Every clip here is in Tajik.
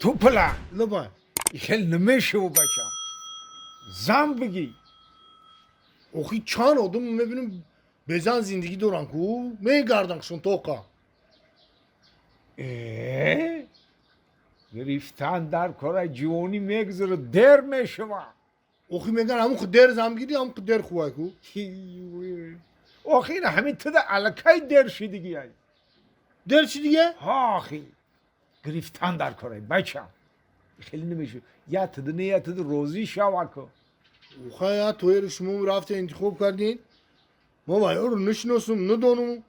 Тӯпала. Лабай. Хел намешаву, бачам. Зан бигӣ. Охи, чанд одам мебинам, безан зиндагӣ доран ку, мегардан шон тоқа. Э, гирифтан дар кора, ҷивонӣ мегузарад, дер мешава. Охи, меган, ҳамун ху дер зан бигирӣ, ҳамун ху дер хувай ку. Охи, ина ҳамин туда аллакай дер шидигиай. Дер чи диге? Ҳа, охи, гирифтан дар кора, бачам, хеле намешава, я туда не, я туда розӣ шава ку. Охай, я тоери шумо рафта интихоб кардин, мо вайёро нашиносум, надонум.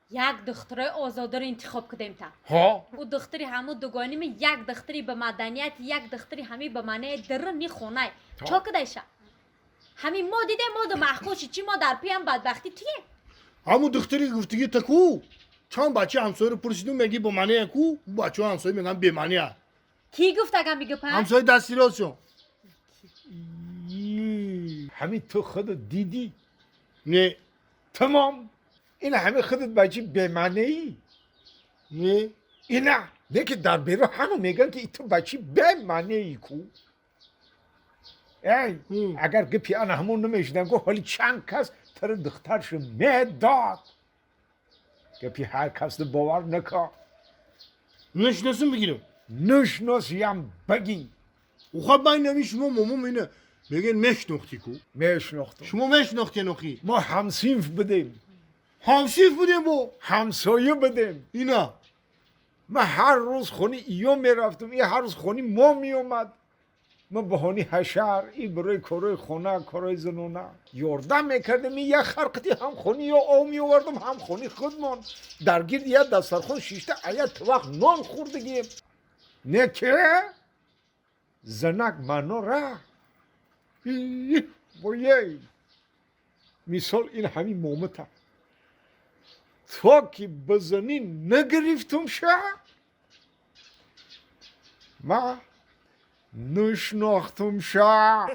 Як духтарои озодаро интихоб кудем та. Ҳо. Ӯ духтари ҳаму дугоними, як духтари ба маданият, як духтари ҳами ба маънаи даруни хонай. Чо кудайша? Ҳами мо дидем, мо ду маъқул шид, чи мо дар пиям бадбахтӣ туем. Ҳамун духтари гуфтагӣ та ку, чанд бачаи ҳамсояро пурсидум, меги бо маънея ку, бачаҳо ҳамсоя меган бемаънея. Кӣ гуфт агам бигӯпа? Ҳамсояи дасти ростшон. Ҳамин ту худат дидӣ? Не. Тамом, ина ҳамин худат бачи бемаънеӣ? Не. Ина не ки дар берун ҳама мегӯянд, ки ту бачи бемаънеӣ ку, эй. Агар гапи ана ҳамон намешудам ку, ҳоли чанд кас тара духтаршо медод. Гапи ҳар касро бовар накар. Нашиносум, бигирам? Нушносиям, багӣ. Охай, байнами шумо момом ина мегӯян, мешнохтӣ ку. Мешнохтам. Шумо мешнохтен охи? Мо ҳамсинф будем. Ҳамсинф будем бо? Ҳамсоя будем. Ина. Ман ҳар рӯз хони иё мерафтам, и ҳар рӯз хони мо меомад. Ма баҳони ҳашар и барои корои хона, корои занона ёрдам мекардем. И як харқати ҳам хони ё ов меовардам, ҳам хони худмон. Дар гирди як дастархон шишта, ая вақт нон хӯрдагием. Не ке занак маъно рафт боей. Мисол, ин ҳамин момата то ки ба занӣ нагирифтум ша, ма нушнохтум ша.